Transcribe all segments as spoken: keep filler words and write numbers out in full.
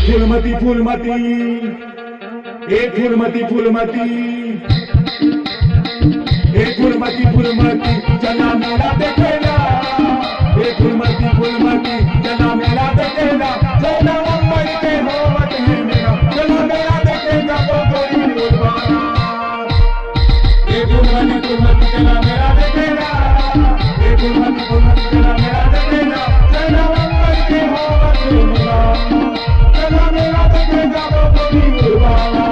फूलमती, फूलमती, ए फूलमती, फूलमती, ए फूलमती, फूलमती, चला मेला देखे ला। ए फूलमती, फूलमती, चला मेला देखे ला। चला अम्मई के होवत हे मेला, चला मेला देखे जाबो गोरी उर्वाना। ए फूलमती, फूलमती, चला मेला देखे ला। ए फूलमती, फूलमती, चला मेला देखे ला। चला अम्मई के होवत हे मेला, चला मेला देखे जाबो गोरी उर्वाना।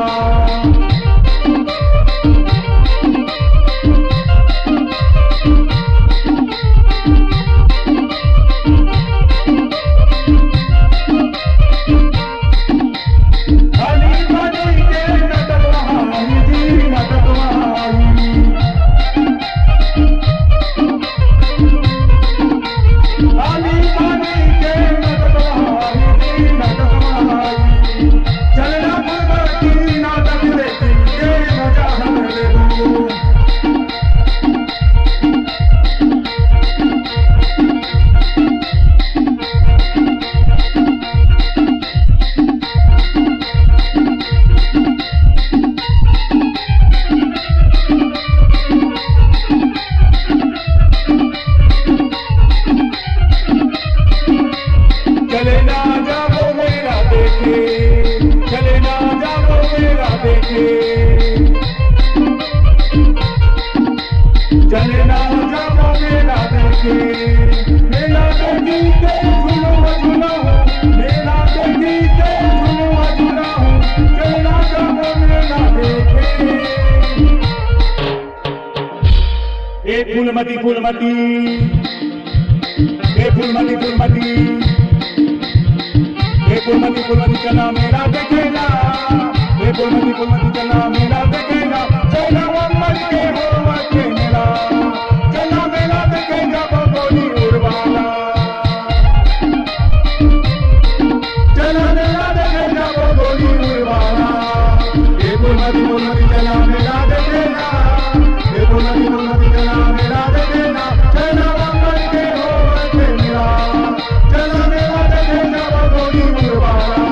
चले ना जाबो मेला देखे, चले ना जाबो मेला देखे, चले ना जाबो मेला देखे। मेला देखी के झुलुआ झुलाहूँ, मेला देखी के झुलुआ झुलाहूँ, चले ना जाबो मेला देखे। ए फूलमती, फूलमती, ए फूलमती, फूलमती, ए फूलमती, फूलमती, चला मेला देखे ला। ए फूलमती, फूलमती, चला मेला देखे ला। चला अम्मई के होवत हे मेला, चला मेला देखे जाबो गोरी उर्वाना। चला मेला देखे जाबो गोरी उर्वाना। ए फूलमती, फूलमती, चला मेला देखे ला। ए फूलमती, फूलमती, चला मेला देखे ला। चला अम्मई के होवत हे मेला, चला मेला देखे जाबो गोरी उर्वाना।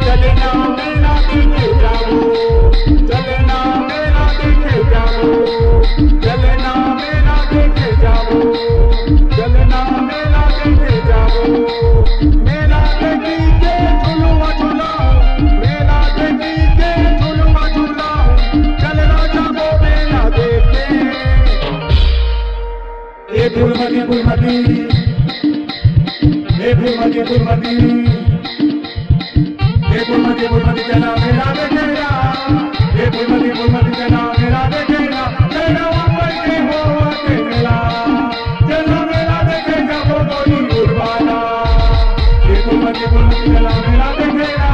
चलना मेला देखे जाबो, चलना मेला देखे जाबो, चलना मेला देखे जाबो, चलना मेला देखे जाबो। मेला देखी के झुलुआ झुलाहूँ, मेला देखी के झुलुआ झुलाहूँ, चलना जाबो मेला देखे। ए फूलमती, फूलमती, ए फूलमती, फूलमती, ए फूलमती, फूलमती, चला मेला देखे ला। ए फूलमती, फूलमती, चला मेला देखे ला। चला अम्मई के होवत हे मेला, चला मेला देखे जाबो गोरी उर्वाना। ए फूलमती, फूलमती, चला मेला देखे ला।